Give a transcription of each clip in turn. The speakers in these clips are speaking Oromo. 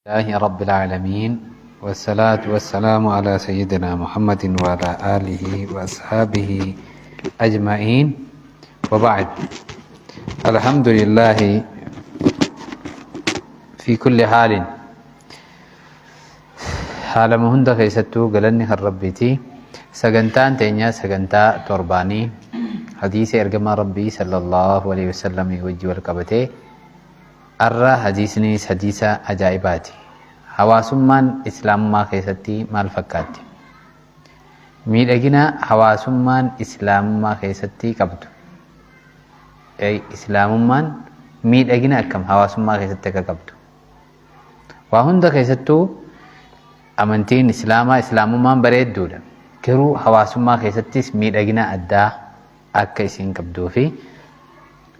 لله رب العالمين، والصلاة والسلام على سيدنا محمد وعلى آله وأصحابه أجمعين، وبعد. الحمد لله في كل حال، haala hunda keessattuu galanni kan Rabbiiti. Sagantaan teenya sagantaa torbaanii hadiisa ergamaa Rabbii sallallahu alaihi wasallam wajji wal qabatee, arra hadiisni hadiisa ajaa'ibaati. Hawaasummaan islaamummaa keessatti maal fakkaatti? Miidhagina hawaasummaan islaamummaa keessatti qabdu. Islaamummaan miidhagina akkam hawaasummaa keessatti akka qabdu? Waa hunda keessattuu amantiin islaamaa, islaamummaan bareedduudha. Garuu hawaasummaa keessattis miidhagina addaa akka isiin qabduu fi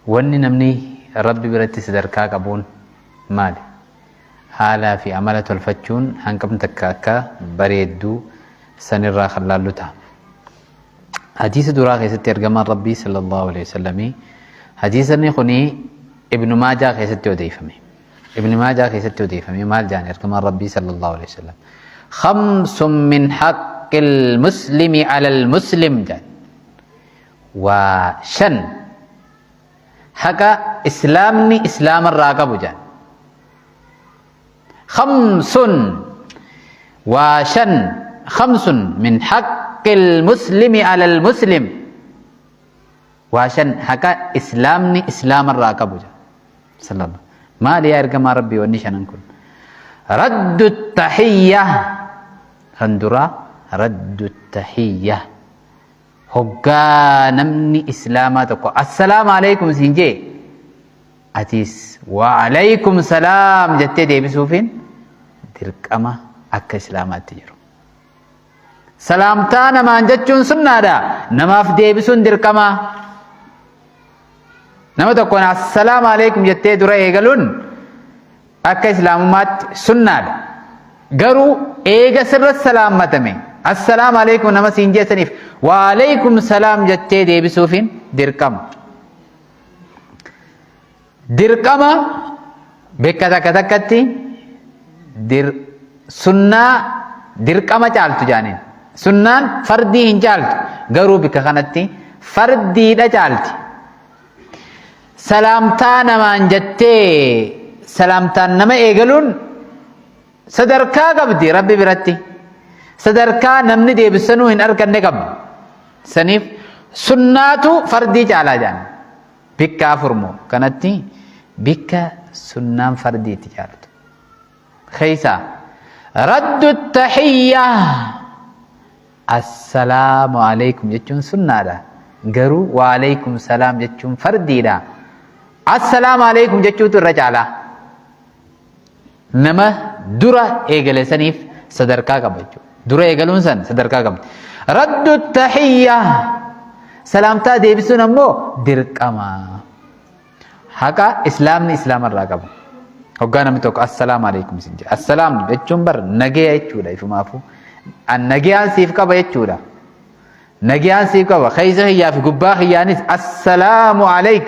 wanni namni Rabbi biratti sadarkaa qabuun maali? Haalaa fi amala tolfachuun hanqam takka akka bareedduu sanirraa kan laallu ta'a. Hadiisa duraa keessatti ergamaan Rabbii sallallahu alaihi wasallamii, hadiisni kuni Ibnu Maajaa keessatti odeeffame. Ibnu Maajaa keessatti odeeffame. Maal jaan ergamaan Rabbii sallallahu alaihi wasallam? "خمس من حق المسلم على المسلم" jaan. Waa shan haqa islaamni islaamarraa qabu jaan. خمس, waa shan. خمس من حق المسلم على المسلم, waa shan haqa islaamni islaamarraa qabu jaan sallallahu. Maali yaa ergamaa Rabbii wanni shanan kun? رد التحية, kan duraa رد التحية. Hoggaa namni islaamaa tokko "السلام عليكم" siin jee, atis "وعليكم السلام" jettee deebisuufiin dirqama akka islaamaatti jiru. Salaamtaa namaan jechuun sunnaadha. Namaaf deebisuun dirqama. Nama tokkoon "السلام عليكم" jettee dura eegaluun akka islaamummaatti sunnaadha. Garuu eega sirra salaammatame "السلام عليكم" nama siin jeessaniif "وعليكم السلام" jettee deebisuufiin dirqama. Dirqama bakka takka takkatti sunnaa dirqama caaltu jaaniin. Sunnaan fardii hin caaltu, garuu bikka kanatti fardiidha caalti. Salaamtaa namaan jettee salaamtaan nama eegaluun sadarkaa qabdi Rabbi biratti. Sadarkaa namni deebisanuu hin arganne qabdi. Saniif sunnaatu fardii caalaa jaan. Bikka afurmoo kanatti bikka sunnaan fardiitti caaltu. Keeysaa رد التحية, "السلام عليكم" jechuun sunnaadha. Garuu "وعليكم السلام" jechuun fardiidha. "السلام عليكم" jechuutu irra caalaa. Nama dura eegale saniif sadarkaa qaba jechuudha. Dura eegaluun san sadarkaa qabdi. رد التحية, salaamtaa deebisuun ammoo dirqama. Haqa islaamni islaamarraa qabu. Hoggaa namni tokko "السلام عليكم" sin jedha. السلام jechuun bar nageya jechuudha ifumaafuu. An nagayaan siif qaba jechuudha. Nagayaan siif qaba. Keessa kiyyaa fi gubbaa kiyyaanis "السلام عليك".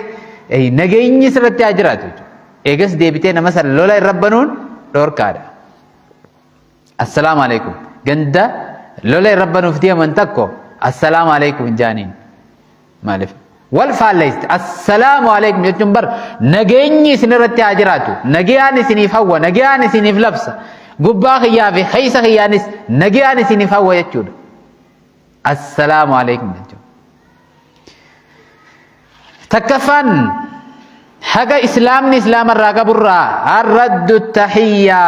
Nageenyi sirratti haa jiraatu jechuudha. Eegas deebitee nama san lola irra banuun dhorkaadha. "السلام عليكم". Ganda lola irra banuuf deeman tokko "السلام عليكم" hin jaaniin. Maaliif? Wal faalleessite. "السلام عليكم" jechuun bar nageenyi isin irratti haa jiraatu. Nagayaan isiniif hawwa, nagayaan isiniif labsa. Gubbaa kiyyaa fi keessa kiyyaanis nagayaan isiniif hawwa jechuudha. "السلام عليكم" jechuudha. Takkaffaan haqa islaamni islaamarraa qaburraa رد التحية.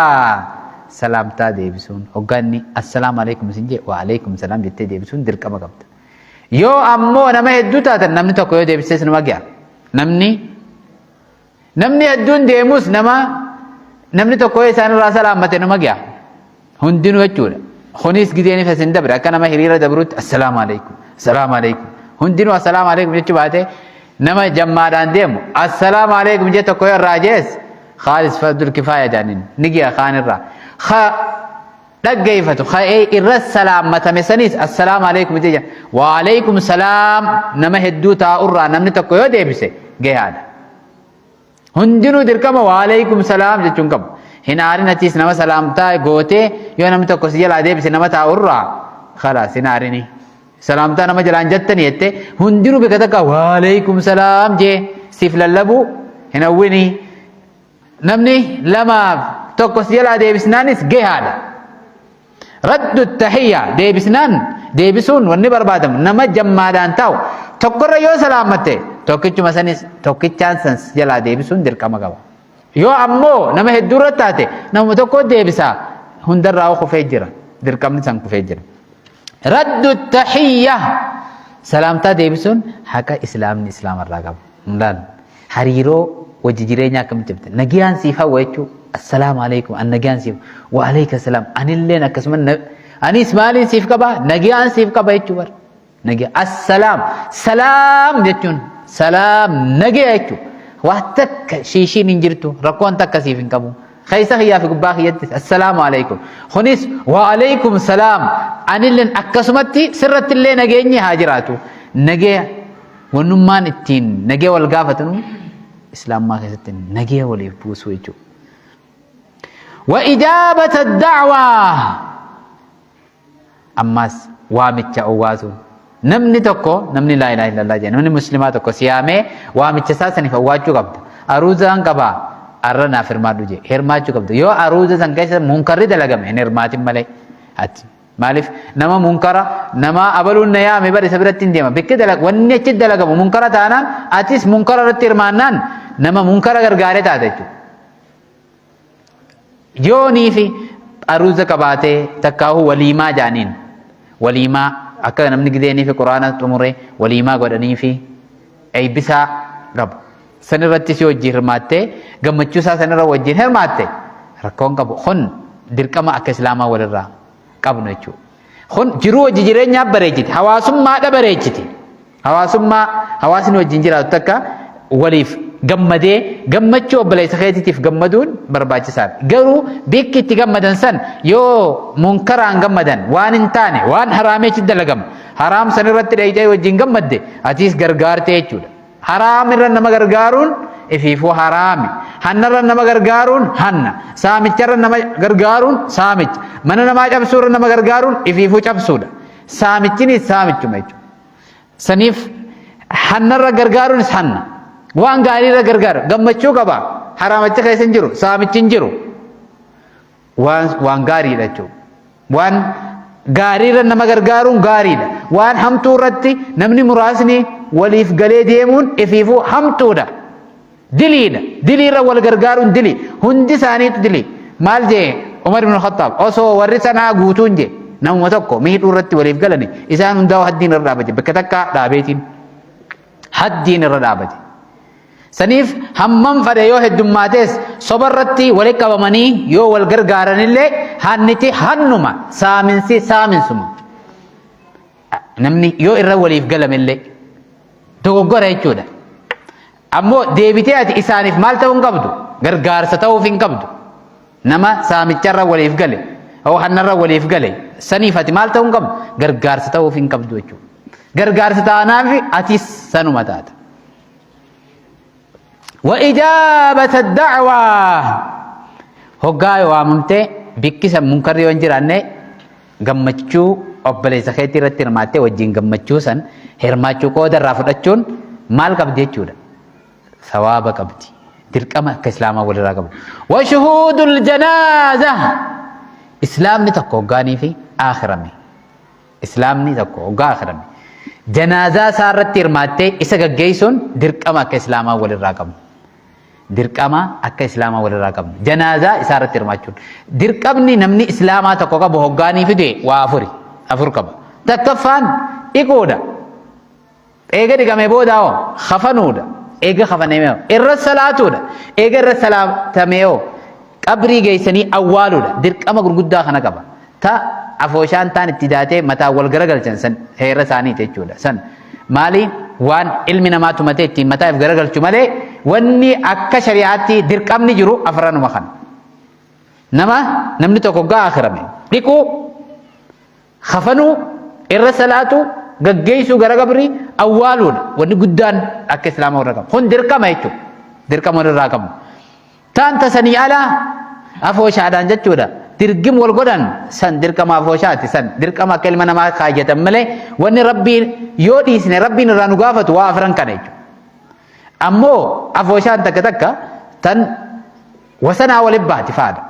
Salaamtaa deebisuun, hoggaanni "السلام عليكم" isin jee, "وعليكم السلام" jettee deebisuun dirqama qabda. Yoo ammoo nama hedduu taatan, namni tokko yoo deebisees nama ga'a. Namni hedduun deemus namni tokko yoo isaan irraa salaammate nama ga'a. Hundinuu jechuudha. Kunis gizeen ifa isin dabre akka nama hiriira dabrutti "السلام عليكم، السلام عليكم". Hundinuu "السلام عليكم" jechuu baate, nama jammaadhaan deemu "السلام عليكم" jee tokko yoo irraa jees, خالص فرض الكفاية jaaniin ni gi'a kaan irraa. Dhaggeeffatu ka'ee irra salaammatame sanis "السلام عليكم" jecha, "وعليكم السلام" nama hedduu taa'urraa namni tokko yoo deebise gahaadha. Hundinuu dirqama "وعليكم السلام" jechuun qabu. Hin aarin achiis nama salaamtaa gootee yoo namni tokko si jalaa deebise nama taa'urraa khalaas hin aarini. Salaamtaa nama jalaan jettani jettee hundinuu bakka takka waaleykum salaam jee siif lallabuu hin hawwini. Namni lamaaf tokko si jalaa deebisnaanis gahaadha. Raddu tahiyya deebisnaan deebisuun wanni barbaadamu nama jammaadhaan taa'u tokkorra yoo salaammatte tokkichuma sanis tokkichaan san si jalaa deebisuun dirqama qaba. Yoo ammoo nama hedduu irra taate namuma tokko deebisa hundarraa kufee jira dirqamni san kufee jira. Raddu tahiyya salaamtaa deebisuun haqa islaamni islaamarraa qabu. Hundaan hariiroo wajji jireenyaa akkamitti ibsa nagiyaan siif hawwa jechuu assalaamu alaikum an nagiyaan siif wa alayka salaam anilleen akkasuma anis maaliin siif qaba nagiyaan siif qaba jechuu bar nagiya assalaam salaam jechuun salaam nagiya jechuu waa takka shiishiin hin jirtu rakkoon takka siif hin qabu keessa kiyyaa fi gubbaa kiyyattis assalaamu alaikum kunis wa alaikum salaam anilleen akkasumatti sirratti illee nageenyi haa jiraatu nagiya Wannummaan ittiin nagaya wal gaafatanu islaamummaa keessatti nagaya waliif buusuu jechuudha. Wa ijaabata da'waa ammaas waamicha owwaasuun namni tokko namni laa ilaaha illallah jedhe namni muslimaa tokko si yaamee waamicha isaa saniif owwaachuu qabda. Aruuzaan qabaa arra naaf hirmaadhu jedhe hirmaachuu qabda. Yoo aruuza san keessa munkarri dalagame hin hirmaatin malee ati. Maaliif nama munkara nama abaluun na yaame bar isa biratti hin deema. Bikki dalag wanni achi dalagamu munkara taanaan atis munkara irratti hirmaannaan nama munkara gargaaree taate jechuudha. Yoonii fi aruuza qabaatee takkaahuu waliimaa jaaniin waliimaa akka namni gideenii fi quraana xumure waliimaa godhanii fi eebbisaa qabu. San irratti si wajjin hirmaattee gammachuu isaa san irra wajjin hirmaatte rakkoon qabu. Kun dirqama akka islaamaa walirraa qabnu jechuudha. Kun jiruu wajji jireenyaa bareechiti. Hawaasummaadha bareechiti. Hawaasummaa hawaasni wajjin jiraatu takka waliif gammadee gammachuu obboleessa keetiitiif gammaduun barbaachisaadha. Garuu bikki itti gammadan san yoo munkaraan gammadan waan hin taane waan haraamee achi dalagama. Haraam san irratti dheeyxee wajjin gammadde atiis gargaartee jechuudha. Haraam irra nama gargaaruun ifiifuu haraami. Hannarra nama gargaaruun hanna. Saamicharra nama gargaaruun saamicha. Mana namaa cabsuurra nama gargaaruun ifiifuu cabsuudha. Saamichinis saamichuma jechuudha. Saniif hannarra gargaaruunis hanna. Waan gaariirra gargaara. Gammachuu qaba. Haraamacha keessa hin jiru. Saamichi hin jiru. Waan waan gaariidha jechuudha. Waan gaariirra nama gargaaruun gaariidha. Waan hamtuu irratti namni muraasni waliif galee deemuun ifiifuu hamtuudha. Diliidha. Diliirra wal gargaaruun dilii. Hundi isaaniitu dilii. Maal jee Umar ibn Khattaab osoo warri sanaa guutuun jee namuma tokko miidhuu irratti waliif galani isaan hundaa haddiin irra dhaabate bakka takka dhaabeetiin haddiin irra dhaabate. Saniif hammam fadhe yoo heddummaates soba irratti walitti qabamanii yoo wal gargaaranillee hanniti hannuma saaminsi saaminsuma. Namni yoo irra waliif galamellee dogoggora jechuudha. Ammoo deebitee ati isaaniif maal ta'uu hin qabdu? Gargaarsa ta'uuf hin qabdu. Nama saamicharra waliif gale, hoo hannarra waliif gale, saniif ati maal ta'uu hin qabdu? Gargaarsa ta'uuf hin qabdu jechuudha. Gargaarsa taanaaf atis sanuma taata. Wa ijaabata da'waa hoggaa waamamtee bikkisa munkarri yoo hin jiraanne gammachuu obboleessa keetii irratti hirmaattee wajjin gammachuu san hirmaachuu qooda irraa fudhachuun maal qabdi jechuudha. Sawaaba qabdi. Dirqama akka islaamaa walirraa qabu. Wa shuhuudul janaaza islaamni tokko hoggaanii fi aakhirame. Islaamni tokko hoggaa akhirame janaazaa isaa irratti hirmaattee isa gaggeessuun dirqama akka islaamaa walirraa qabnu. Dirqama akka islaamaa walirraa qabnu. Janaazaa isaa irratti hirmaachuun. Dirqamni namni islaamaa tokko qabu hoggaanii fide waa afuri. Afur qaba. Takkaffaan dhiquudha. Eega dhiqamee booda hoo kafanuudha. Eega kafanamee hoo irra salaatuudha. Eega irra salaatamee hoo qabrii geessanii awwaaluudha. Dirqama gurguddaa kana qaba. Ta afooshaan taan itti daatee mataa wal garagalchan san heera isaaniiti jechuudha. San maali waan ilmi namaa tumatee ittiin mataa if garagalchu malee wanni akka shari'aatti dirqamni jiru afranuma kana. Nama namni tokko gaa akirame dhiquu Kafanuu, irra salaatuu, gaggeessuu gara qabrii, awwaaluudha. Wanni guddaan akka islaama warra qabu. Kun dirqama jechuudha. Dirqama warra irraa qabu. Taan tasanii alaa Afooshaadhaan jechuudha. Dirgim wal godhan san dirqama afooshaati san dirqama akka ilma namaa kaayyatan malee wanni Rabbiin yoo dhiisne Rabbiin irraa nu gaafatu waa afran kana jechuudha. Ammoo afooshaan takka takka tan wasanaa waliin baati faadha.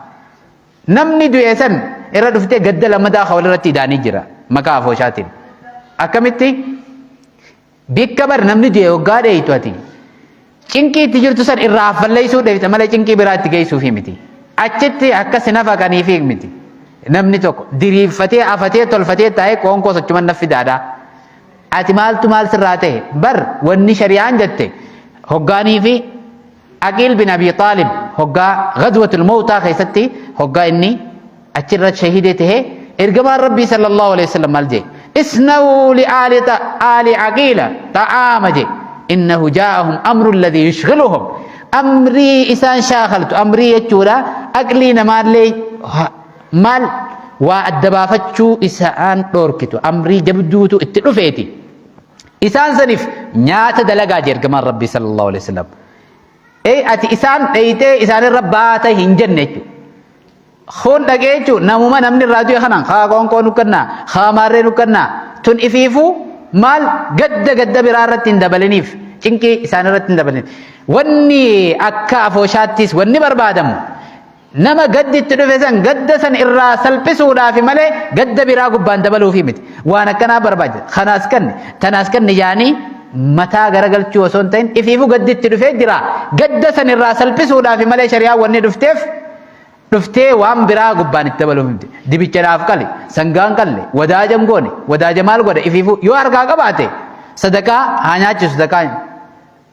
Namni du'e san irra dhuftee gadda lammataa ka walirratti idaanii jira maqaa afooshaatiin. Akkamitti? Bikka bar namni du'e hoggaa dheeytu ati cinqii itti jirtu san irraa affalleessuu dheeyta malee cinqii biraa itti geessuufi miti. Achitti akka si nafaqaniifi miti. Namni tokko diriirfatee afatee tolfatee taa'ee qoonqoo sochuman na fidaadha. Ati maaltu maal sirraa ta'e bar wanni shari'aan jette hoggaanii fi Aqiil bin Abi Xaalib hoggaa Ghazwatul Mawtaa keessatti hoggaa inni achirra shahidee tahe ergamaan Rabbii sallallahu alaihi wasallam maal jee isna'uu li aali aali aqiila ta'aama jee innahu jaa'ahum amru alladhi yushghiluhum amrii isaan shaakaltu amrii jechuudha aqlii namaallee maal waa adda baafachuu isaan dhoorkitu amrii jabduutu itti dhufeeti Isaan saniif nyaata dalagaa jee ergamaan Rabbii sallallahu alaihi wasallam. Ee ati isaan dheeytee isaanirra baata hin jenne jechuudha. Kun dhaqee jechuun namuma namni irraa du'e kanaan haa qoonqoo nu kennaa haa maarree nu kennaa tun ifiifuu maal gadda gadda biraa irratti hin dabaliniif cinqii isaan irratti hin dabaliniif. Wanni akka afooshaattis wanni barbaadamu Nama gaddi itti dhufe san gadda san irraa salphisuudhaafi malee gadda biraa gubbaan dabaluufi miti. Waan akkanaa barbaachisa. Kanaas kanne, tanaas kanne jaanii mataa garagalchuu osoo hin ta'in ifiifuu gaddi itti dhufee jira. Gadda san irraa salphisuudhaafi malee shari'aan wanni dhufteef dhuftee waan biraa gubbaan itti dabaluuf miti. Dibicha naaf qali, sangaan qalle, wadaaja hin goone, wadaaja maal godha ifiifuu yoo harkaa qabaate sadaqaa haa nyaachisu sadaqaa.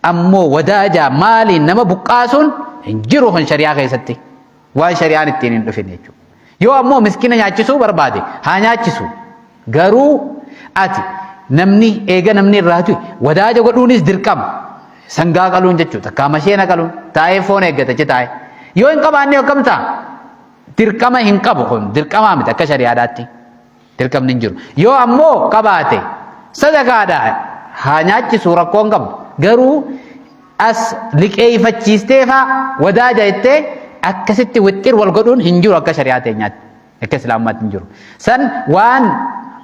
Ammoo wadaaja maaliin nama buqqaasuun hin jiru kun shari'aa keessatti. Waan shari'aan ittiin hin dhufin jechuudha. Yoo ammoo miskiina nyaachisuu barbaade haa nyaachisu. Garuu ati namni eega namni irraa du'e wadaaja godhuunis dirqama. Sangaa qaluun jechuudha. Takkaa masheena qaluun taa'ee foon eeggata achi taa'ee. Yoo hin qabaanne akkam ta'a? Dirqama hin qabu kun dirqamaa miti akka shari'aadhaatti. Dirqamni hin jiru. Yoo ammoo qabaate sadaqaadha haa nyaachisu rakkoo hin qabu. Garuu as liqeeffachiistee faa wadaaja jettee akkasitti wixxir wal godhuun hin jiru akka shari'aa teenyaatti. Akka islaamummaatti hin jiru. San waan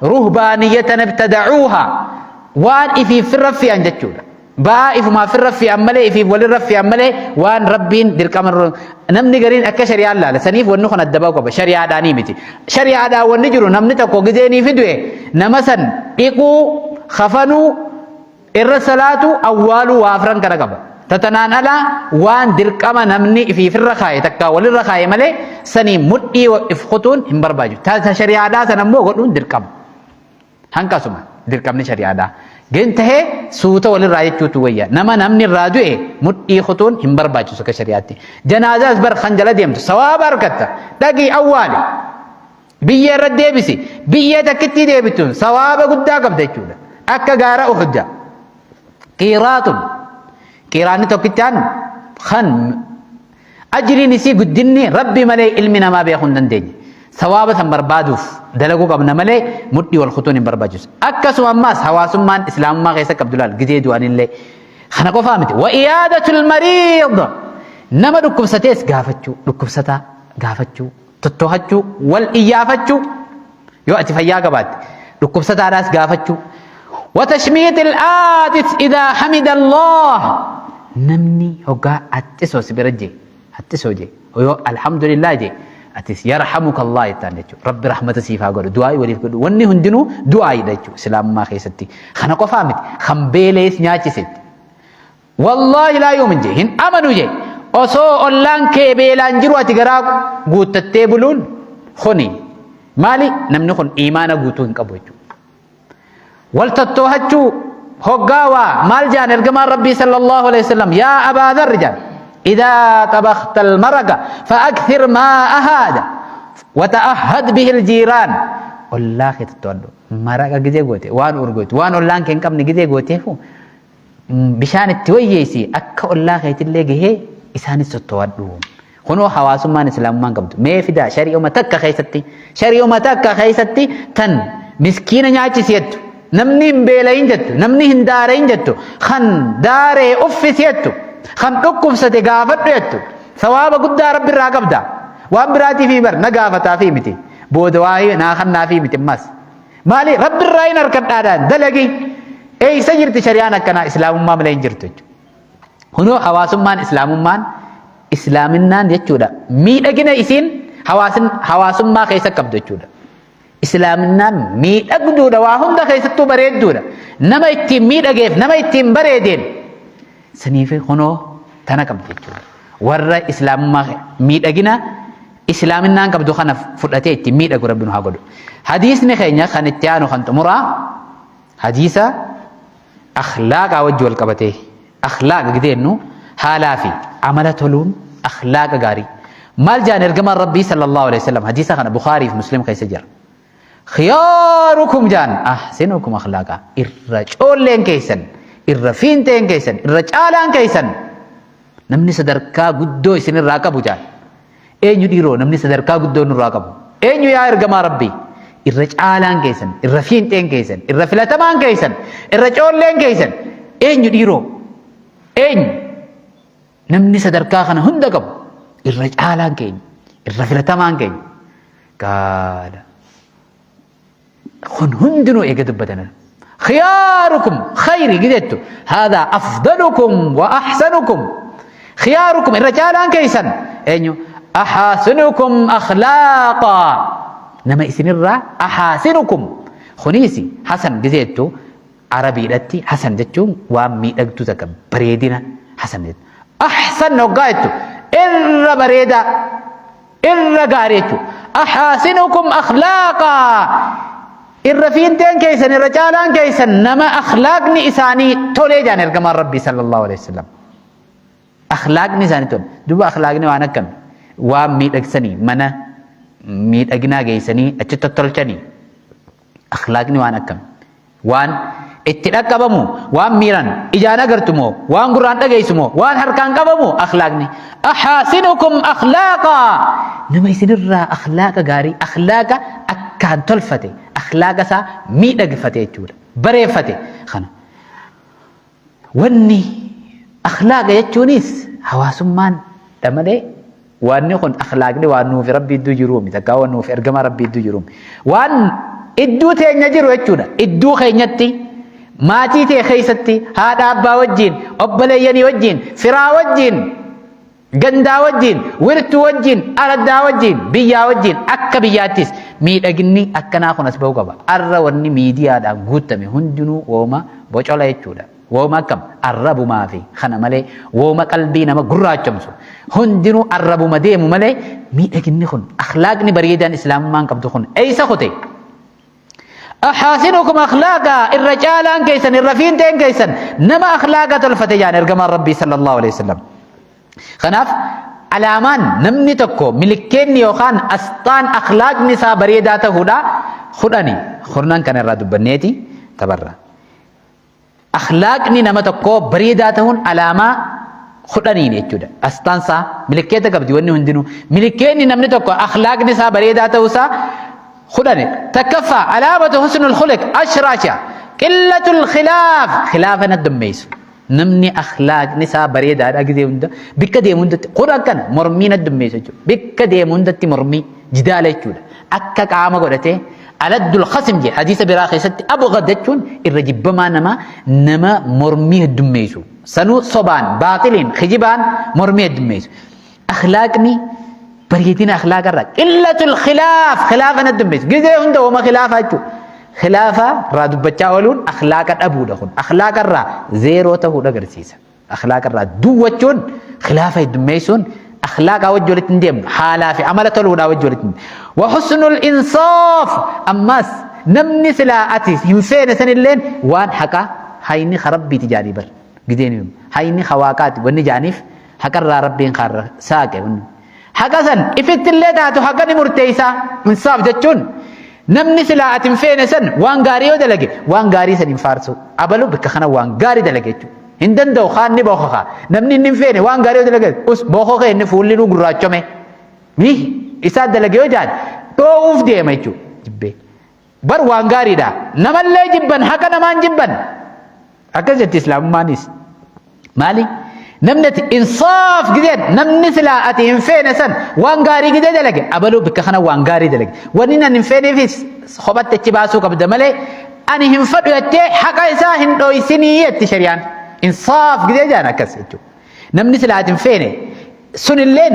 ruhbaaniyyatan ibtadacuuha waan ifiif firra fi'an jechuudha. Ba'aa ifumaaf firra fi'an malee ifiif walirra fi'an malee waan Rabbiin dirqama nurra namni gariin akka shari'aan laala saniif wanni kun adda ba'uu qaba shari'aadhaanii miti shari'aadhaan wanni jiru namni tokko gizeenii fi du'e nama san dhiquu kafanuu irra salaatu awwaaluu waa afran kana qaba tatanaan alaa waan dirqama namni ifiif irra kaaye takka walirra kaaye malee sanii mudhii if kutuun hin barbaachisu ta shari'aadhaa san ammoo godhuun dirqama. Hanqasuma dirqamni shari'aadhaa. Gin tahee suuta walirraa jechuutu wayya. Nama namni irraa du'e mudhii kutuun hin barbaachisu akka shari'aatti. Janaazaas bar kan jala deemtu sawaaba argatta. Dhaqii awwaali. Biyyee irra deebisi. Biyyee takkittii deebituun sawaaba guddaa qabda jechuudha. Akka gaara Uhudda. Qiiraatun. Qiiraanni tokkichaan kan Ajriin isii guddinni Rabbi malee ilmi namaa beekuu hin dandeenye. Sawaaba san barbaaduuf dalaguu qabna malee mudhii wal kutuun hin barbaachisu. Akkasuma ammaas hawaasummaan islaamummaa keessa qabdu laal gizee du'anillee. Kana qofaa miti. Wa iyaadatul mariid. Nama dhukkubsatees gaafachuu, dhukkubsataa gaafachuu, tottoohachuu, wal iyyaafachuu. Yoo ati fayyaa qabaatte dhukkubsataadhaas gaafachuu. Wa tashmiitil aadis idaa hamida Allah. Namni hoggaa haxxisoo si bira jee haxxisoo jee yoo alhamdulillah jee atis yarhamuka Allah jettaan jechuudha. Rabbi rahmata siif haa godhu du'aa'ii waliif godhu wanni hundinuu du'aa'iidha jechuudha islaamummaa keessatti. Kana qofaa miti kan beelees nyaachisetti. Wallaahi laa yuumin jee hin amanu jee osoo ollaan kee beelaan jiru ati garaa guuttattee buluun kuni maali namni kun iimaana guutuu hin qabu jechuudha. Wal tottoohachuu hoggaa waa maal jaan ergamaan rabbii sallallahu alaihi wasallam yaa abaa dharri jaan idaa xabakta almaraqa fa'akthir maa'ahaa jaan wata'ahhad bihi aljiiraan ollaa kee tottoohadhu maraqa gizee goote waan urgoytu waan ollaan kee hin qabne gizee gooteefu bishaan itti wayyeessi akka ollaa keetillee gahee isaanis tottoo'adhu. Kunoo hawaasummaan islaamummaan qabdu. Mee fidaa shari'uma takka keessatti shari'uma takka keessatti tan miskiina nyaachisi jettu. Namni hin beelayin jettu. Namni hin daarayin jettu. Kan daaree uffisi jettu. Kan dhukkubsate gaafadhu jettu. Sawaaba guddaa rabbi irraa qabda. Waan biraatiifii bar na gaafataafii miti. Booda waa'ee naa kannaafii miti ammas. Maali rabbi irraa hin harkadhaadhaan dalagi. Eeysa jirti shari'aan akkanaa islaamummaa malee hin jirtu jechuudha. Kunoo hawaasummaan islaamummaan islaaminaan jechuudha. Miidhagina isiin hawaasummaa keessa qabdu jechuudha. Islaaminaan miidhagduudha waa hunda keessattuu bareedduudha. Nama ittiin miidhageef nama ittiin bareedeen saniif kunoo tana qabdi jechuudha. Warra islaamummaa miidhagina islaaminaan qabdu kana fudhatee ittiin miidhagu rabbi nu haa godhu. Hadiisni keenya kan itti aanu kan xumuraa hadiisa akhlaaqaa wajji wal qabatee akhlaaqa gideennu haalaa fi amala toluun akhlaaqa gaarii. Maal jaan ergamaan rabbii sallallahu alaihi wasallam hadiisa kana Bukhaarii fi Muslim keessa jira. Khiyaarukum jaan ahsinukum akhlaaqa irra coolleen keessan irra fiinteen keessan irra caalaan keessan namni sadarkaa guddoo isinirraa qabu jaan. Eenyu dhiiroo namni sadarkaa guddoo nurraa qabu? Eenyu yaa ergamaa Rabbii? Irra caalaan keessan, irra fiinxeen keessan, irra filatamaan keessan, irra coolleen keessan eenyu dhiiroo? Eenyu? Namni sadarkaa kana hunda qabu irra caalaan keenya, irra filatamaan keenya. Gaala. Kun hundinuu eega dubbatan. Khiyaarukum khayri gideettu haadaa afdalukum wa ahsanukum. Khiyaarukum irra caalaan keessan eenyu ahaasinukum akhlaaqa nama isinirraa ahaasinukum kuniisi hasan gizeettu arabiidhatti hasan jechuun waan miidhagduu takka bareedina hasan jettu. Ahsan hoggaa jettu irra bareedaa irra gaarii jechuudha. Ahaasinukum akhlaaqaa irra fiinteen keessan irra caalaan keessan nama akhlaaqni isaanii tolee jaan ergamaan rabbii sallallahu alaihi wasallam. Akhlaaqni isaanii tole. Duuba akhlaaqni waan akkami? Waan miidhagsanii mana miidhaginaa geessanii achi tottolchanii akhlaaqni waan akkami? Waan itti dhaqqabamu, waan miiran ijaan agartu moo, waan gurraan dhageessu moo, waan harkaan qabamu akhlaaqni. Ahaasinukum akhlaaqaa nama isinirraa akhlaaqa gaarii, akhlaaqa akkaan tolfate, akhlaaqa isaa miidhagfate jechuudha. Bareeffate kana. Wanni akhlaaqa jechuunis hawaasummaan dha malee wanni kun akhlaaqni waan nuufi rabbi idduu jiruu miti takkaa waan nuufi ergamaa rabbi idduu jiruu miti. Waan idduu teenya jiru jechuudha. Idduu keenyatti maatii tee keessatti haadha abbaa wajjin obboleeyyanii wajjin firaa wajjin Gandaa wajjin, wirtuu wajjin, araddaa wajjin, biyyaa wajjin, akka biyyaattis miidhaginni akkanaa kun as ba'uu qaba. Arra wanni miidiyaadhaan guuttame hundinuu wooma bocola jechuudha. Wooma akkam arrabumaa fi kana malee wooma qalbii nama gurraachomsu hundinuu arrabuma deemu malee miidhaginni kun akhlaaqni bareedaan islaamummaan qabdu kun eessa kute? Ahaasinukum akhlaaqa irra caalaan keessan irra fiinteen keessan nama akhlaaqa tolfate jaan ergamaan rabbii sallallahu alaihi wasallam. Kanaaf alaamaan namni tokko milikkeenni yookaan asxaan akhlaaqni isaa bareedaa ta'uudha kudhani kurnan kana irraa dubbanneeti tabarra. Akhlaaqni nama tokkoo bareedaa ta'uun alaamaa kudhaniin jechuudha. Asxaan isaa milikkeeta qabdi wanni hundinuu. Milikkeenni namni tokko akhlaaqni isaa bareedaa ta'uu isaa kudhani. Takkaffaa alaamatu husnul khuluq ashraasha qillatul khilaaf khilaafa na dummeessu. Namni akhlaaqni isaa bareedaadha gizee hunda bikka deemu hundatti kun akkana mormii na dummeessu jechuudha. Bikka deemu hundatti mormii jidaala jechuudha. Akka qaama godhatee Aladdul khasim jedhe hadiisa biraa keessatti abghad jechuun irra jibbamaa namaa nama mormii heddummeessu. Sanuu sobaan, baaxiliin, kijibaan mormii heddummeessu. Akhlaaqni bareedina akhlaaqa irraa qillatul khilaaf khilaafa heddummeessu. Gizee hunda wama khilaafa jechuudha. Khilaafa irraa dubbachaa ooluun akhlaaqa dhabuudha kun. Akhlaaqa irraa zeeroo ta'uudha agarsiisa. Akhlaaqa irraa duwwachuun khilaafa heddummeessuun akhlaaqaa wajji walitti hin deemnu haalaa fi amala toluudhaa wajji walitti hin wa husnul insaaf ammas namni silaa ati hin feene sanilleen waan haqa hayni ka rabbiiti jaanii bar gideen himu hayni ka waaqaati wanni jaaniif haqarraa rabbiin kaarra saaqe wanni haqa san ifittillee taatu haqa ni murteeysaa insaaf jechuun namni silaa ati hin feene san waan gaarii yoo dalage waan gaarii san hin faarsu abalu bikka kana waan gaarii dalage jechuudha Hin danda'u kaan ni bokoka. Namni inni hin feene waan gaarii yoo dalage us bokokee inni fuulli nu gurraachome. Ni isaa dalage yoo jaan dhoo'uuf deema jechuudha. Jibbee. Bar waan gaariidha. Namallee jibban haqa namaan jibban. Akkas jetti islaamummaanis. Maali? Namni ati insaaf gizeen namni silaa ati hin feene san waan gaarii gizee dalage abaluu bikka kana waan gaarii dalage. Wanni nan hin feeneefis kophatti achi baasuu qabda malee ani hin fadhu jettee haqa isaa hin dhooysinii jetti shari'aan. Insaaf gizee jaan akkas jechuudha. Namni silaa ati hin feene sunilleen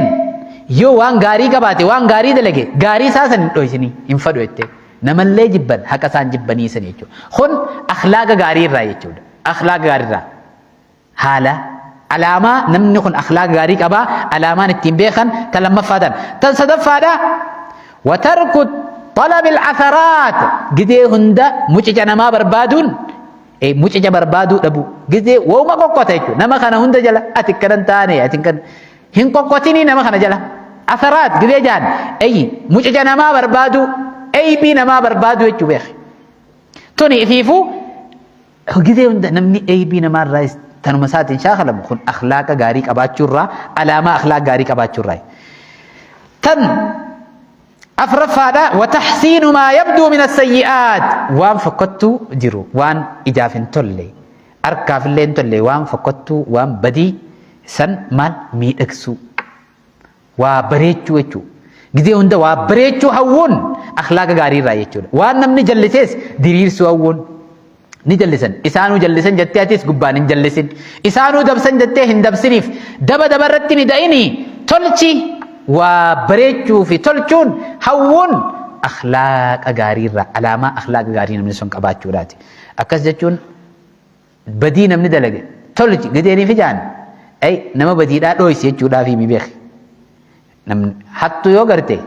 yoo waan gaarii qabaate waan gaarii dalage gaarii isaa san hin dhooysinii hin fadhu jettee. Namallee jibban haqa isaan jibbanii san jechuudha. Kun akhlaaqa gaarii irraa jechuudha. Akhlaaqa gaarii irraa. Haala alaamaa namni kun akhlaaqa gaarii qabaa alaamaan ittiin beekan tan lammaffaa tan. Tan sadaffaadha watarku talabil atharaat gizee hunda mucica namaa barbaaduun mucica barbaaduu dhabu gizee wooma qoqqota jechuudha. Nama kana hunda jala ati akkana hin taane ati kan hin qoqqotinii nama kana jala. Atharaat gizee jaan eyi mucica namaa barbaaduu eybii namaa barbaaduu jechuu beeki. Tuni ifiifuu Gizee hunda namni eeybii namaarraa tanuma isaatiin shaakalamu kun akhlaaqa gaarii qabaachuurraa alaamaa akhlaaqa gaarii qabaachuurraa. Tan afraffaadha wataxsiinu maa yabduu min assayyi'aat waan fokkottuu jiru waan ijaaf hin tolle harkaaf illee hin tolle waan fokkottuu waan badii san maal miidhagsuu. Waa bareechuu jechuudha. Gizee hunda waa bareechuu hawwuun akhlaaqa gaarii irraa jechuudha. Waan namni jallisees diriirsuu hawwuun ni jallisan. Isaanuu jallisan jettee atis gubbaan hin jallisin. Isaanuu dabsan jettee hin dabsiniif. Daba dabarratti ni da'ini tolchi waa bareechuu fi tolchuun hawwuun akhlaaqa gaarii irraa alaamaa akhlaaqa gaarii namni sun qabaachuudhaati. Akkas jechuun Badii namni dalage tolchi gideenii fi jaan ay nama badiidhaa dhooysi jechuudhaaf himi beeki. Namni hattuu yoo garte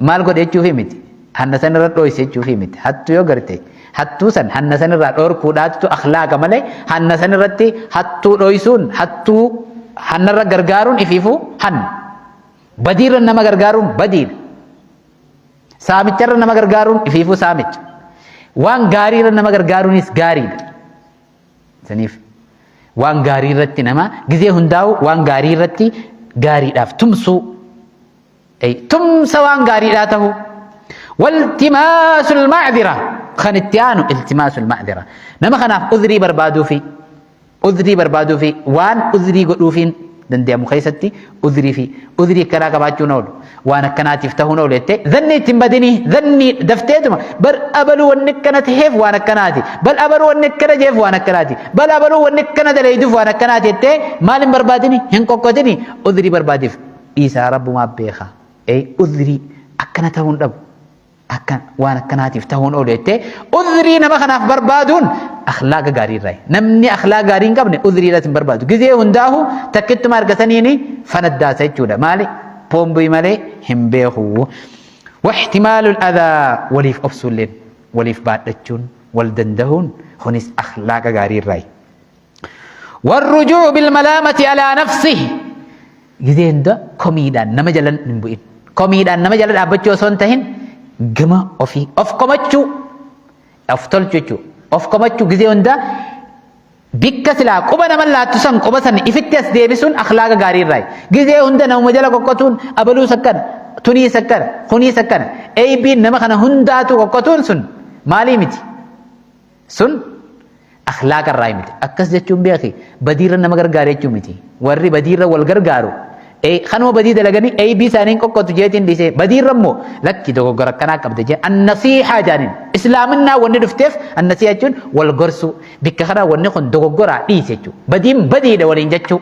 maal godhe jechuufi miti. Hanna san irra dhooysi jechuufi miti. Hattuu yoo garte hattuu san hanna san irraa dhoorkuudhaatu akhlaaqa malee hanna san irratti hattuu dhooysuun hattuu hanna irra gargaaruun ifiifuu hanna. Badiirra nama gargaaruun badiidha. Saamicharra nama gargaaruun ifiifuu saamicha. Waan gaariirra nama gargaaruunis gaariidha. Saniif waan gaarii irratti nama gizee hundaa'u waan gaarii irratti gaariidhaaf tumsuu. Tumsa waan gaariidhaa ta'uu. Waltimaasul ma'dira kan itti aanu iltimaasul ma'dira. Nama kanaaf udhrii barbaaduu fi Udhrii barbaaduu fi waan udhrii godhuufiin dandeeyamu keessatti udhrii fi udhrii akkanaa qabaachuun oolu waan akkanaatiif tahuun oolu jettee zanni itti hin badinii zanni dafteetuma bar abaluu wanni akkana taheef waan akkanaati bal abaluu wanni akkana jeef waan akkanaati bal abaluu wanni akkana daleeyduuf waan akkanaati jettee maal hin barbaadini hin qoqqotini udhrii barbaadiif dhiisaa rabbumaa beeka ee udhrii akkana tahuun dhabu Akka waan akkanaatiif tahuun oolu jettee udhrii nama kanaaf barbaaduun akhlaaqa gaarii irraa. Namni akhlaaqa gaarii hin qabne udhriidhaas hin barbaadu. Gizee hundaahu takkittuma argataniini fanaddaasa jechuudha. Maali? Poombii malee hin beeku. Waxtimaalul adhaa waliif obsuulleen waliif baadhachuun wal dandahuun kunis akhlaaqa gaarii irraa. Warrujuu bilmalaamati alaa nafsihi Gizee hunda komiidhaan nama jala hin bu'in. Komiidhaan nama jala dhaabbachuu osoo hin tahin gama ofii of komachuu of tolchuu jechuudha. Of komachuu gizee hunda bikka silaa quba nama laattu san quba san ifitti as deebisuun akhlaaqa gaarii irraayi. Gizee hunda namuma jala qoqqotuun abaluus akkana tuniis akkana kuniis akkana eeybiin nama kana hundaatu qoqqotuun sun maalii miti. Sun akhlaaqa irraa miti. Akkas jechuun beeki badiirra nama gargaara jechuu miti. Warri badiirra wal gargaaru kanuma badii dalaganii eeybii isaanii hin qoqqotu jeetiin dhiisee badiirra immoo lakki dogoggora akkanaa qabda jee annasiihaa jaaniin islaaminaa wanni dhufteef annasiihaa jechuun wal gorsuu bikka kanaa wanni kun dogoggoraa dhiise jechuudha. Badiin badiidha waliin jechuu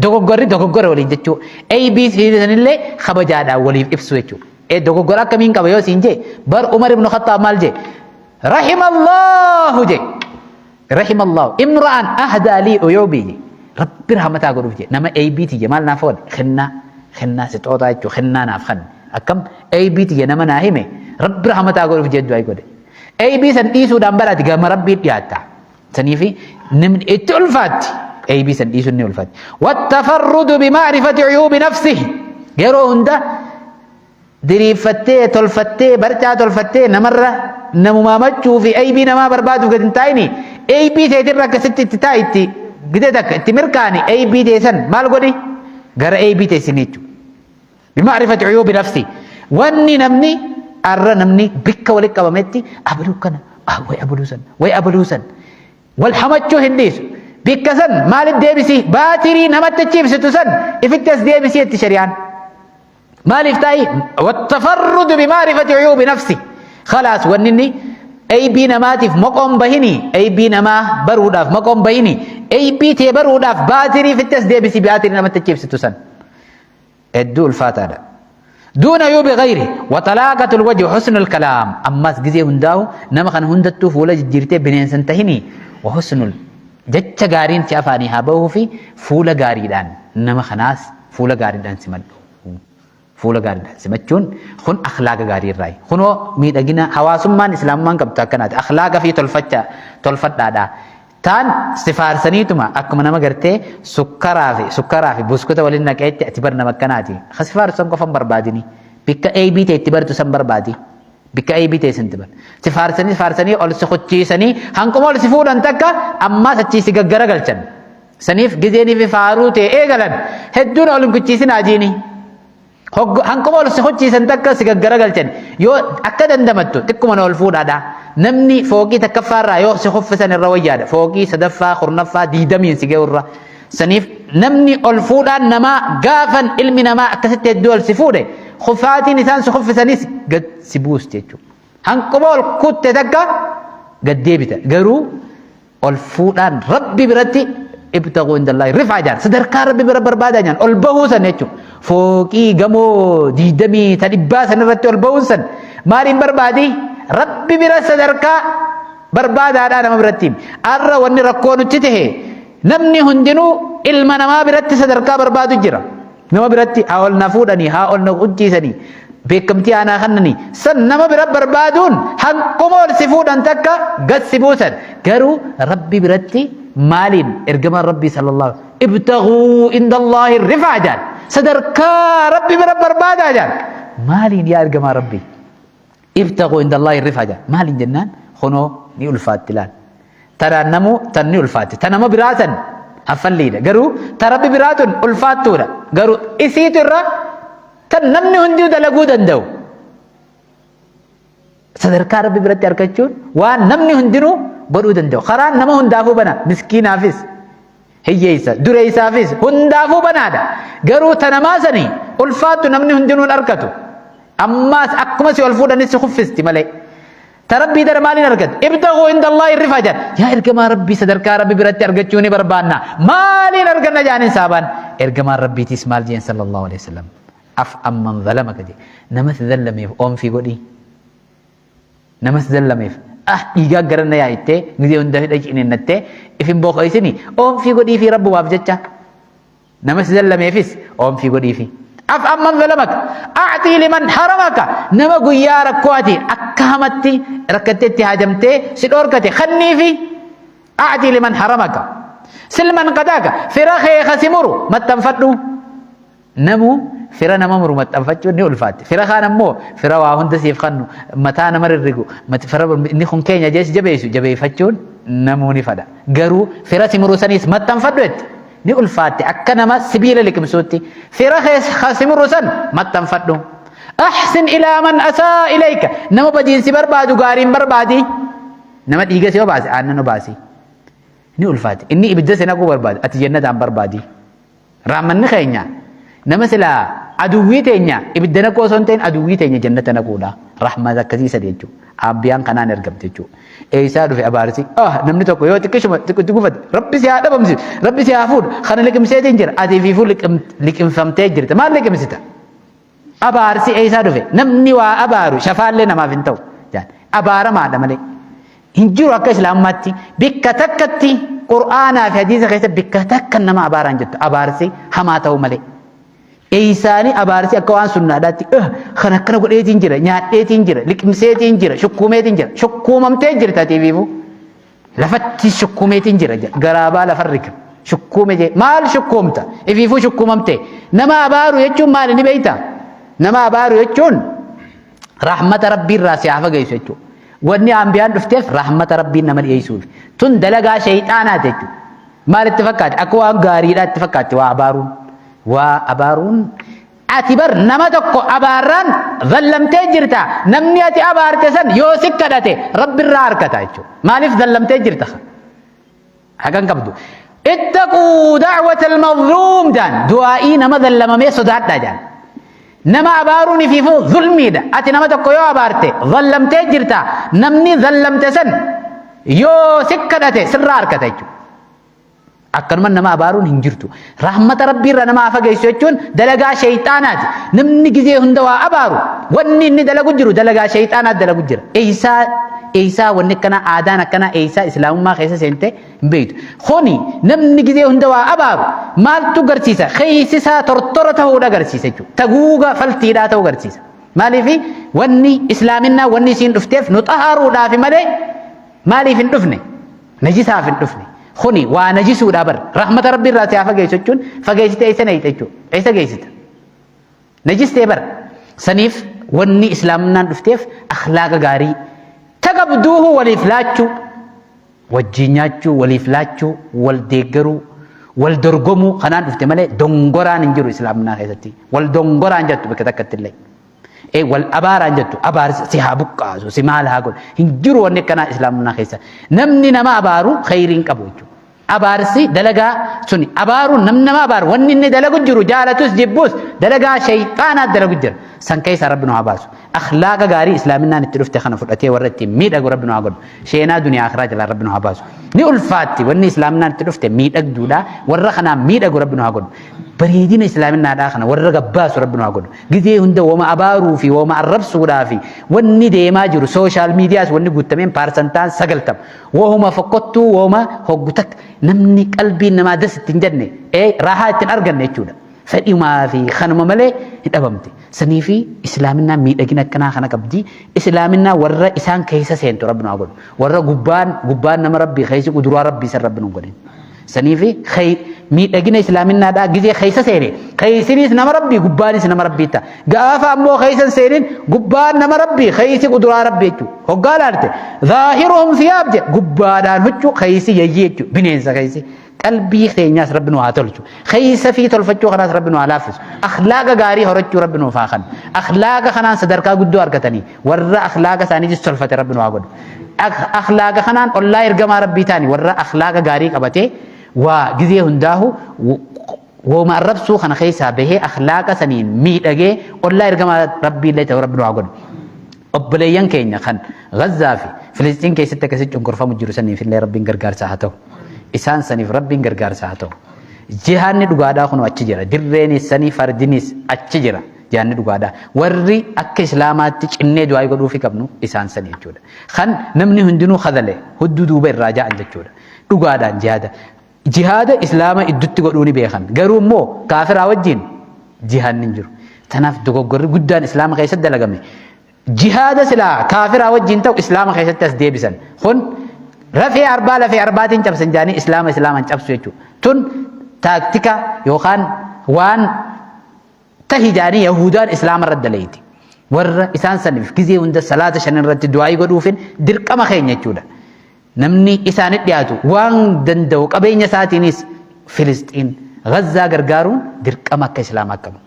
dogoggorri dogoggora waliin jechuu eeybii sanillee kabajaadhaan waliif ibsuu jechuudha. Dogoggora akkamiin qaba yoo siin jee bar Umar ibn Khattaab maal jee Rahimallahu je. Rahimallahu. Imra'an ahdaa lii uyuubii je. Rabbi rahmataa godhuuf je. Nama eeybii tiyya maal naaf godhe? Kennaa. Kennaa sixootaa jechuun kennaa naaf kanne. Akkam eeybii tiyya nama naa hime Rabbi rahmataa godhuuf je du'aa godhe. Eeybii san dhiisuudhaan baraati gama Rabbii dhiyaatta. Saniifi namni itti ulfaatti. Eeybii san dhiisuun ni ulfaatti. Wattafarrudu bimaarifati uyuubi nafsihi. Yeroo hunda diriirfattee tolfattee barcaa tolfattee namarra namumaa machuu fi aybii namaa barbaaduuf gad hin taa'ini aybii teetirra akkasitti itti taa'i itti gidee takka itti mirkaani aybii teessan maal godhi gara aybii teessinii jechuudha. Bimaarifati uyuubi nafsi wanni namni arra namni bikka walitti qabametti abaluu kana way abaluu san way abaluu san Wal hamachuu hin dhiisu. Bikka san maaliif deebisi? Baatirii namatti achi ibsitu san ifitti as deebisi jetti shari'aan. Maaliif taa'i? Wattafarrudu bimaarifati uyuubi nafsi. Khalaas wanni inni aybii namaatiif moqoon bahini, aybii namaa baruudhaaf moqoon bahini, aybii tee baruudhaaf baatirii ifitti as deebisi baatirii namatti achi ibsitu san. Hedduu ulfaataadha. Duuna uyuubi gayri waxalaaqatul wajhi husnul kalaam. Ammas gizee hundaa'u nama kana hundattuu fuula jijjiirtee bineensa hin tahini wa husnul jecha gaariin si afaanii haa bahuu fi fuula gaariidhaan nama kanaas fuula gaariidhaan simadhu. Fuula gaariidhaan simachuun kun akhlaaqa gaarii irraayi. Kunoo miidhagina hawaasummaan islaamummaan qabdu akkanaati. Akhlaaqa fi tolfacha tolfadhaadha. Taan si faarsaniituma akkuma nama gartee sukkaraa fi sukkaraa fi buskuta waliin naqeetti ati bar nama akkanaati. Ka si faarsu san qofa hin barbaadini. Bikka aybii ta'e itti bartu san barbaadi. Bikka aybii ta'e san itti bartu. Si faarsanii faarsanii ol si kuchiisanii hanquma ol si fuudhan takka ammaas achii si gaggaragalchan. Saniif gizeenii fi faaruu ta'e eegalan hedduun ol hin kuchiisin ajiini. Hanquma ol si kuchiisan takka si gaggaragalchan yoo akka dandamattu xiqquma ol fuudhaadha. Namni fooqii takkaffaarraa yoo si kuffisan irra wayyaadha. Fooqii sadaffaa kurnaffaa diidamiin si ga'u irra. Saniif namni ol fuudhaan namaa gaafan ilmi namaa akkasitti hedduu ol si fuudhe kufaatiin isaan si kuffisanis gad si buusti jechuudha. Hanquma ol kutte takka gad deebita. Garuu ol fuudhaan Rabbi biratti ibtaguu indallahi rifaa jaan sadarkaa Rabbi bira barbaadaa jaan ol bahuu san jechuudha. Fooqii gamoo diidamii ta dhibbaa san irratti ol bahuun san maaliin barbaadi? Rabbi bira sadarkaa barbaadaadhaa nama biratti. Arra wanni rakkoo nutti tahe namni hundinuu ilma namaa biratti sadarkaa barbaadu jira. Nama biratti haa ol na fuudhanii, haa ol na qucciisanii, beekamtii haa naa kennanii. San nama bira barbaaduun hanquma ol si fuudhan takka gad si buusan. Garuu Rabbi biratti maaliin ergamaan Rabbii sallallahu ibtaguu indallaahi rifaa jaan. Sadarkaa Rabbi bira barbaadaa jaan. Maaliin yaa ergamaa Rabbii? Ibtaguu indallaahi rifaa jaan. Maaliin jennaan kunoo ni ulfaatti laal. Tanaan namuu tan ni ulfaatti. Ta nama biraa san haffalliidha. Garuu ta Rabbi biraa tun ulfaattuudha. Garuu isiitu irra tan namni hunduu dalaguu danda'u. Sadarkaa Rabbi biratti argachuun waan namni hundinuu godhuu danda'u. Karaan nama hundaafuu bana miskiinaafis hiyyeessa dureessaafis hundaafuu banaadha. Garuu ta namaa sanii ulfaattu namni hundinuu hin argatu. Ammaas akkuma si ol fuudhanis si kuffisti malee. Ta Rabbii tana maaliin argata? Ibtaguu inda Allaahi rifa jedhan. Yaa ergamaa Rabbii sadarkaa Rabbi biratti argachuu ni barbaanna. Maaliin arganna jedhaniin saabaan. Ergamaan Rabbiitiis maal jeen sallallahu alaihi wasallam. Af amman zalamaka jedhe. Nama si zallameef oomfii godhii. Nama si zallameef ah dhiigaa gara na yaa'ittee gizee hunda hidha ciniinnattee if hin booqeessini oomfii godhii fi Rabbumaaf jecha. Nama si zallameefis oomfii godhiifi. Af amman zalamaka a'tii liman haramaka nama guyyaa rakkoo ati akka hamatti rakkattee itti haajamtee si dhoorkate kanniifi a'tii liman haramaka silman qadaaka fira kee ka si muru maxxanfadhu namu fira nama muru maxxanfachuun ni ulfaatti fira kaan ammoo fira waa hunda siif kannu mataa nama rirrigu fira inni kun keenya jees jabeessu jabeeffachuun namuu ni fada garuu fira si muru saniis maxxanfadhu jette ni ulfaatte akka nama sibiila liqimsuutti fira kee ka si muru san maxxanfadhu ahsin ilaa man asaa ilayka nama badiin si barbaadu gaariin barbaadi nama dhiiga si obaase aannan obaasi ni ulfaate inni ibidda si naquu barbaada ati jannataan barbaadi Rahmanni keenya nama silaa aduwwii teenya ibidda naquu osoo hin ta'in aduwwii teenya jannata naquudha. Rahmata akkasii sadi jechuudha. Ambiyaan kanaan ergamte jechuudha. Eessaa dhufe abaarsi? Ah namni tokko yoo xiqqishuma xiqqitti gufate rabbi si haa dhabamsiisu rabbi si haa fuudhu kana liqimseetiin jira ati fiifuu liqimfamtee jirta maal liqimsita? Abaarsi eessaa dhufe? Namni waa abaaru shafaallee namaaf hin ta'u. Abaaramaadha malee. Hin jiru akka islaamummaatti bikka takkatti qur'aanaa fi hadiisa keessa bikka takka nama abaaraan jettu abaarsi hamaa ta'u malee. Eeysaanii abaarsi akka waan sunnaadhaatti kan akkana godheetiin jira nyaadheetiin jira liqimseetiin jira shukkuumeetiin jira shukkuumamtee jirta tiiviifuu. Lafatti shukkuumeetiin jira jedha. Garaabaa lafa riga. Shukkuume jee. Maal shukkuumta? Ifiifuu shukkuumamte. Nama abaaru jechuun maali ni beekta? Nama abaaru jechuun rahmata rabbii irraa si haa fageessu jechuudha. Wanni ambiyaan dhufteef rahmata rabbiin nama dhiyeessuuf. Tun dalagaa shayxaanaati jechuudha. Maal itti fakkaate? Akka waan gaariidhaa itti fakkaatti waa abaaruun. Waa abaaruun Ati bar nama tokko abaarraan zallamtee jirta. Namni ati abaarte san yoo si kadhate Rabbi irraa argata jechuudha. Maaliif zallamtee jirta? Haqa hin qabdu. Ittaquu da'wata al-mazluum jaan, du'aa'ii nama zallamamee sodaadhaa jaan. Nama abaaruun ifiifuu zulmiidha. Ati nama tokko yoo abaarte zallamtee jirta. Namni zallamte san yoo si kadhate sirraa argata jechuudha. Akkanuma nama abaaruun hin jirtu. Rahmata Rabbii irraa nama fageessu jechuun dalagaa sheyxaanaati. Namni gizee hunda waa abaaru wanni inni dalagu jiru dalagaa sheyxaanaati dalagu jira. Eeysaa eeysaa wanni akkanaa, aadaan akkanaa eeysaa islaamummaa keessa seente hin beektu. Kuni namni gizee hunda waa abaaru maaltu garsiisa? Keeysi isaa tortora ta'uudha agarsiisa jechuudha. Taguuga faltiidhaa ta'uu agarsiisa. Maaliif wanni islaaminaa wanni isiin dhufteef nu xahaaruudhaafi malee maaliif hin dhufne? Najisaaf hin dhufne. Kuni waa najisuudha bar. Rahmata Rabbii irraa si haa fageessu jechuun fageessitee eessa naqxe jechuudha. Eessa geessita? Najistee bar. Saniif wanni islaaminaan dhufteef akhlaaqa gaarii tagabduuhu waliif laachuu, wajjin nyaachuu, waliif laachuu, wal deeggaruu, wal dorgomuu kanaan dhufte malee dongoraan hin jiru islaaminaa keessatti. Wal dongoraan jettu bakka takkatti illee. Wal abaaraan jettu, abaarsa si haa buqqaasu, si maal haa godhu, hin jiru wanni akkanaa islaaminaa keessa. Namni nama abaaru khayrii hin qabu jechuudha. Abaarsi dalagaa suni abaaruun, namni nama abaaru wanni inni dalagu jiru jaalatus jibbus dalagaa shayxaanaa dalagu jira. San keessaa Rabbi nu haa baasu. Akhlaaqa gaarii islaaminaan itti dhufte kana fudhatee warra ittiin miidhagu Rabbi nu haa godhu. Sheenaa duniyaa akhiraa jalaa Rabbi nu haa baasu. Ni ulfaatti wanni islaaminaan itti dhufte miidhagduudha. Warra kanaan miidhagu Rabbi nu haa godhu. Bareedina islaaminaadhaa kana warra gabbaasu Rabbi nu haa godhu. Gizee hunda woma abaaruu fi woma arrabsuudhaa fi wanni deemaa jiru social medias wanni guuttameen 90% wahuma fokkottuu, woma hoggu takka namni qalbiin namaa das ittiin jenne, raahaa ittiin arganne jechuudha. Fedhimaa fi kanuma malee hin dhabamte. Sanii fi islaaminaan miidhagina akkanaa kana qabdi. Islaaminaa warra isaan keessa seentu Rabbi nu haa godhu. Warra gubbaan nama Rabbii keessi kuduraa Rabbii san Rabbi nu godhin. Sanii fi miidhagina islaaminaadhaa gizee keessa seene keessiniis nama Rabbii, gubbaanis nama Rabbii ta'a. Gaafa ammoo keessa hin seenin gubbaan nama Rabbii, keessi kuduraa Rabbii jechuudha. Hoggaa laalte zaahiruhum siyaab jedha, gubbaadhaan huccuu, keessi yayyii jechuudha, bineensa keessi. Qalbii keenyaas Rabbi nu haa tolchu. Keessa fi tolfachuu kanaas Rabbi nu haa laaffisu. Akhlaaqa gaarii horachuu Rabbi nuuf haa kennu. Akhlaaqa kanaan sadarkaa guddoo argatanii warra akhlaaqa isaaniitis tolfate Rabbi nu haa godhu. Akhlaaqa kanaan ollaa ergamaa Rabbii ta'anii warra akhlaaqa gaarii qabatee waa gizee hundaahu wooma arrabsuu kana keessaa bahee akhlaaqa saniin miidhagee ollaa ergamaa Rabbii illee ta'u Rabbi nu haa godhu. Obboleeyyan keenya kan Gazzaa fi Filisxiin keessatti akkasitti cunqurfamu jiru saniif illee Rabbiin gargaarsa haa ta'u. Isaan saniif Rabbiin gargaarsa haa ta'u. Jihaanni dhugaadhaa kun achi jira. Dirreenis sanii fardinis achi jira. Jihaanni dhugaadhaa. Warri akka Islaamaatti cinnee du'aa godhuufi qabnu isaan sanii jechuudha. Kan namni hundinuu kadhale hudduu duuba irraa ja'an jechuudha. Dhugaadhaan jihaada. Jihaada Islaama iddutti godhuu ni beekan. Garuu immoo kaafiraa wajjin jihaanni hin jiru. Tanaaf dogoggorri guddaan Islaama keessatti dalagame. Jihaada silaa kaafiraa wajjin ta'u Islaama keessatti as deebisan. Kun lafee arbaa lafee arbaatiin cabsan jaanii Islaama Islaamaan cabsu jechuudha. Tun taaktika yookaan waan tahi jaanii Yahudaan Islaama irratti dalayti. Warra isaan saniif gizee hunda salaata shan irratti du'aayii godhuufin dirqama keenya jechuudha. Namni isaanitti dhiyaatu waan danda'u qabeenya isaatiinis Filisxiin, Gazzaa gargaaruun dirqama akka Islaamaa qabu.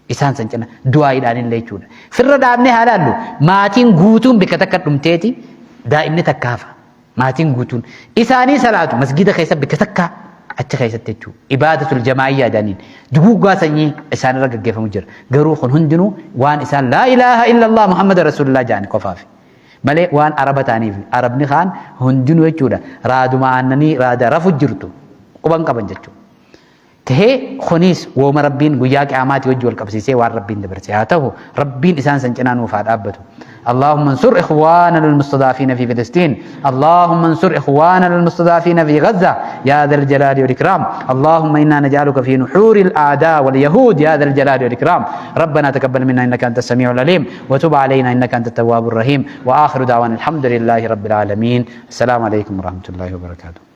Isaan san cina du'aayiidhaan illee jechuudha. Firra dhaabnee haa laallu, maatiin guutuun bikka takka dhumteeti daa'imni takka hafa. Maatiin guutuun isaanii salaatu masgiida keessa bikka takka achi keessatti jechuudha. Ibaadatul jamaayyaa jedhaniin duguuggaa sanyii isaan irra gaggeeffamu jira. Garuu kun hundinuu waan isaan laa ilaaha illallah Muhammad Rasulullah jedhan qofaafi. Malee waan Araba ta'aniif Arabni kaan hundinuu jechuudha raaduma aannanii raada rafu jirtu quban qaban jechuudha. Tahee kunis wooma Rabbiin guyyaa qiyaamaatii wajji wal qabsiisee waan Rabbiin dabarse haa tahu, Rabbiin isaan san cinaa nuuf haa dhaabbatu. اللهم انصر إخواننا المستضعفين في فلسطين، اللهم انصر إخواننا المستضعفين في غزة يا ذا الجلال والإكرام. اللهم إنا نجعلك في نحور الأعداء واليهود يا ذا الجلال والإكرام. ربنا تقبل منا إنك أنت السميع العليم وتب علينا إنك أنت التواب الرحيم. وآخر دعوانا الحمد لله رب العالمين. السلام عليكم ورحمة الله وبركاته.